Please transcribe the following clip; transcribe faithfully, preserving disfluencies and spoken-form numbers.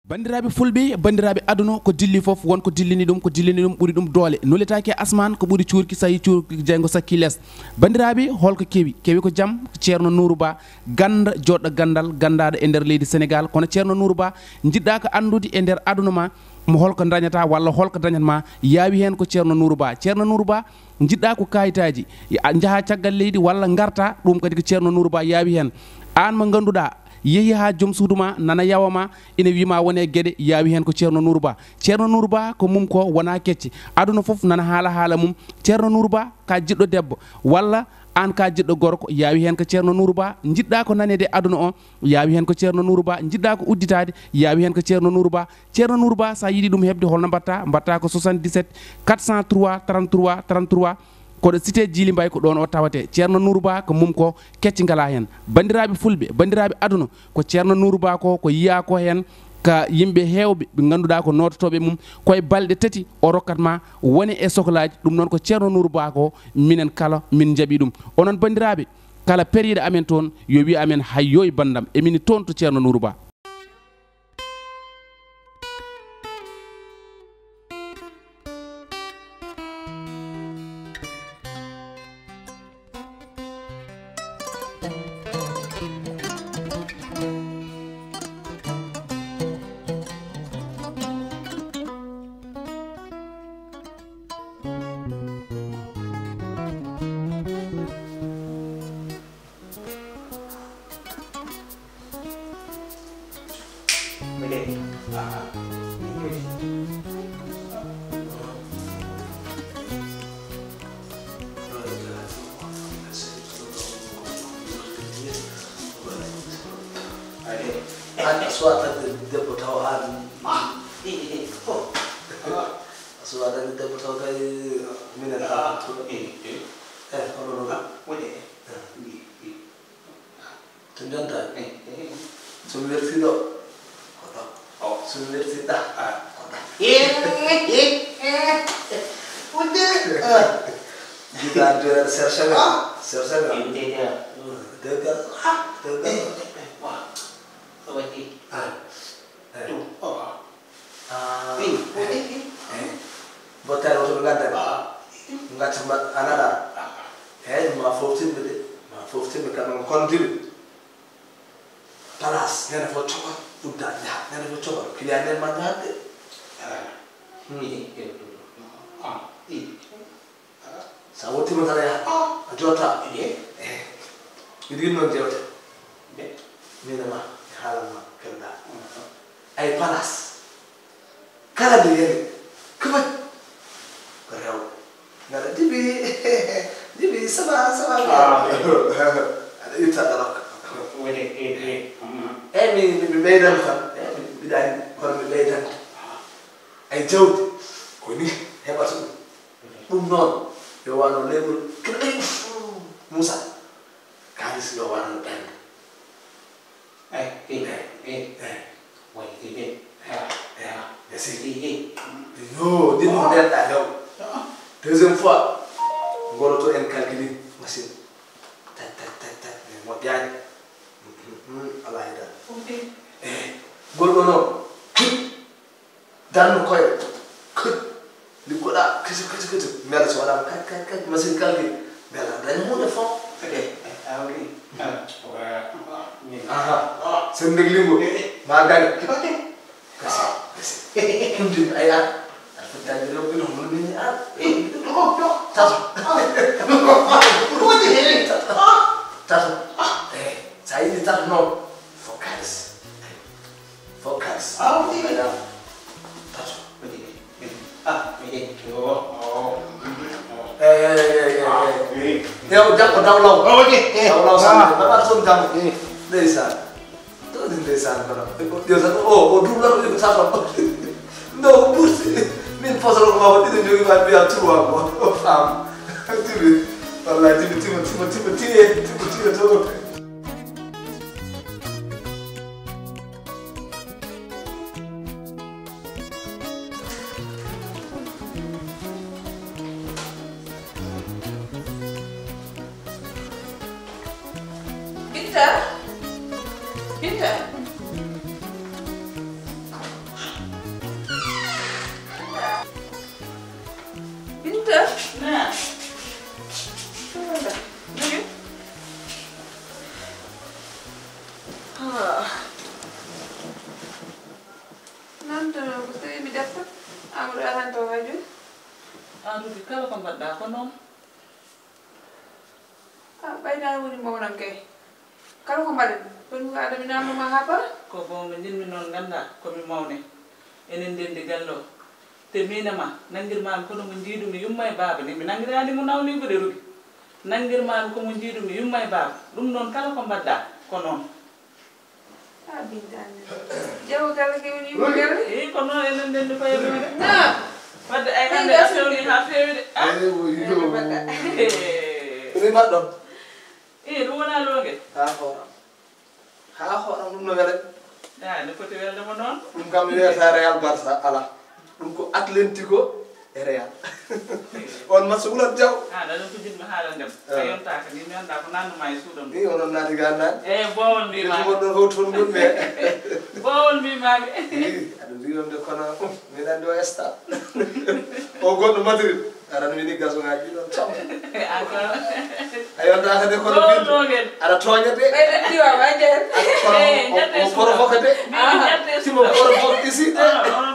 Banndiraaɓe fulɓe, banndiraaɓe aduna, ko dilli fof, won ko dillini ɗum, ko dillini ɗum ɓuri ɗum doole. Nuletaake e asmaan, ko ɓuri cuurki, so yii cuurki, jeyngo sakki les. Banndiraaɓe, holko kewi? Kewi ko jam, ko Ceerno Nuuru Ba, gannda, joɗɗo ganndal, ganndaaɗo e nder leydi Senegaal. Kono Ceerno Nuuru Ba, njiɗɗa ko anndude e nder aduna ma, mo holko dañata walla holko dañat ma, yaawi heen ko Ceerno Nuuru Ba. Ceerno Nuuru Ba, njiɗɗa ko kayitaaji, a njaha caggal leydi walla ngarta, ɗum kadi ko Ceerno Nuuru Ba yaawi heen. Aan mo ngannduɗaa, yehi haa joom suudu ma, nana yawa ma, ina wii ma wone geɗe, yaawi heen ko Ceerno Nuuru Ba. Ceerno Nuuru Ba ko mum ko wona kecce. Aduna fof nana haala haala mum. Ceerno Nuuru Ba ka jiɗɗo debbo, walla aan ka jiɗɗo gorko, yaawi heen ko Ceerno Nuuru Ba. Njiɗɗa ko naneede aduna o, yaawi heen ko Ceerno Nuuru Ba. Njiɗɗa ko udditaade, yaawi heen ko Ceerno Nuuru Ba. Ceerno Nuuru Ba, so a yiɗi ɗum heɓde, holno mbaɗta? Mbaɗta ko soixante-dix-sept quatre cent trois trente-trois trente-trois. Koɗo cité Djily Mbaye, ko ɗoon o tawate. Ceerno Nuuru Ba ko mum ko kecci ngalaa heen. Banndiraaɓe fulɓe, banndiraaɓe aduna, ko Ceerno Nuuru Ba ko, ko yiyaa ko heen ka yimɓe heewɓe ɓe ngannduɗaa ko noototooɓe mum, ko e balɗe tati o rokkat ma wone e soklaaji. Ɗum noon ko Ceerno Nuuru Ba ko, minen kala min njaɓi ɗum. Onon banndiraaɓe, kala periiɗo amen toon, yo wiy amen, "Hayyo e banndam, emin toon to Ceerno Nuuru Ba." An a suwa tan debbo taw an. A suwa tan debbo taw kay minen. Eh, hono non. To jonta. So mi werti ɗo, ko ɗo. So mi werti ɗa, ko ɗa. Wudde. Jiga jora sersaga. Sersaga. Dega. Dega. Bottare oto ɓe ngadda. Ngati ma anara. Eyyi, ma foftirɓe de. Ma foftirɓe kam on kondiɓe. Place nene fo coka. Udda jaha nene fo coka. Kiliya nen ma jahat de. Sa wottima tan a yaha. A jotta. Eyi. Miɗo yiɗi noon jewte. Min e ma e haalan ma kelɗa. Ay palas. Kala nde yani. Kaba. Ko rewɓe. Ngara jibi. Jibi, ça va, ça va. Aɗa itta ɗalak. Woni e. Eyyi, mi mi ɓeydan tan. Eyyi, mi mbiɗa anndi kono mi ɓeydan. Ay jawdi. Ko ni heɓata ɗum. Ɗum noon, yo wano leɓol. Moussa, kaalis yo wano no ɓernde. Eyi, eyi, eyi. Eyi. Wayi, eyi, eyi. Eyi, eyi. Merci. Eyi, eyi. Yo, ɗin mo ndenɗa hew. Deuxième fois, ngoloto en calcule machine. Tac, tac, tac, tac. Mais moƴƴaani. Ala heɗa. Eyi. Ngol ɗo noon. Darnu koyɗe. Kut. Liggoɗa. Kiti, kiti, kiti. Mbela so waɗama kaj, kaj, kaj. Machine calcul. Mbela daña huunde fof. Kadi, a woni. Aha. Sen ndeglingo. Ma gaño. Gasi, gasi. Ɗum din ay an. Aɗa foti dañde rewɓe no hono min an. Tato. Tato. Tato. Eh, sa yiɗi tato noon. Focus. Focus. Ah, oui. Tato. Ah, oui. Eh, eh, eh, eh, eh. Yo, janngo daw law. Daw law sanne. Mbaɗa toon janngo. Ndeysaan. Tawde ndeysaan kono. Ƴeew tan o, o duuɓi tan o ƴeewi ko tato. Ndo o ɓurti. Min posoro ko mako ɗiɗo jogi ma mbiya trois ko. O faam. Jibi. Wallahi jibi timo, timo, timo, tiye, timo, tiye to. Binta? Binta? Ko tawi mi defta, Amadou arani taw hay jooni. An Rugi, kala ko mbaɗɗa ko noon. A ɓayda woni mawnam kay. Kala ko mbaɗen, kono ko adami namno ma ha para. Ko goonga, jinmi noon ngannda ko mi mawne. Enen ndenndi galle o. Te miin e ma, nanngirmaami kono mo njiidumi yumma e baaba ni, mi nanngiraani mo nawniigu de Rugi. Nanngirmaami ko mo njiidumi yumma e baaba. Ɗum noon kala ko mbaɗɗa ko noon. A bintaani. Jawo galle ke woni yumma galle. Eyi, ko noon enen ndenndi ko e ɗum de. Na. Wadde ay hannde a fewni haa feewi de. Ah. Eyi, o yiɗo. Eyi, mbaɗɗa. Eyi. Ɗum wonaa loonge. Haa hooram. Haa hooram ɗum no wela. Ah, ne foti welde mo noon. Ɗum kam wiyata Real Barça, ala. Ɗum ko Atlético e Real. On match wulat jaw. Ah, ɗaɗo ko jiɗmi haalande ma. Ah. A yontaaka ni, mi anndaa ko nannu ma e suuɗam. Ni onon naati ga anndaani. Eh, boowol mbiimaami. Ɗum ɗon howti hon gonmi. Boowol mbiimaami. Ii, aɗa mbiiwam de kono min anndi o esta. O gonɗo Madrid. Aran wini gasoŋaaji ɗon cam. Encore. A yontaaka de kono Boowol bindu. Ɗo ngel. Aɗa tooña de. Ɓeyɗen diwa ma jeer. Aɗa kono Eh, o- o- o provoque de. Min jatte Timo suuɗam. Provoque ici de. Ah, ah.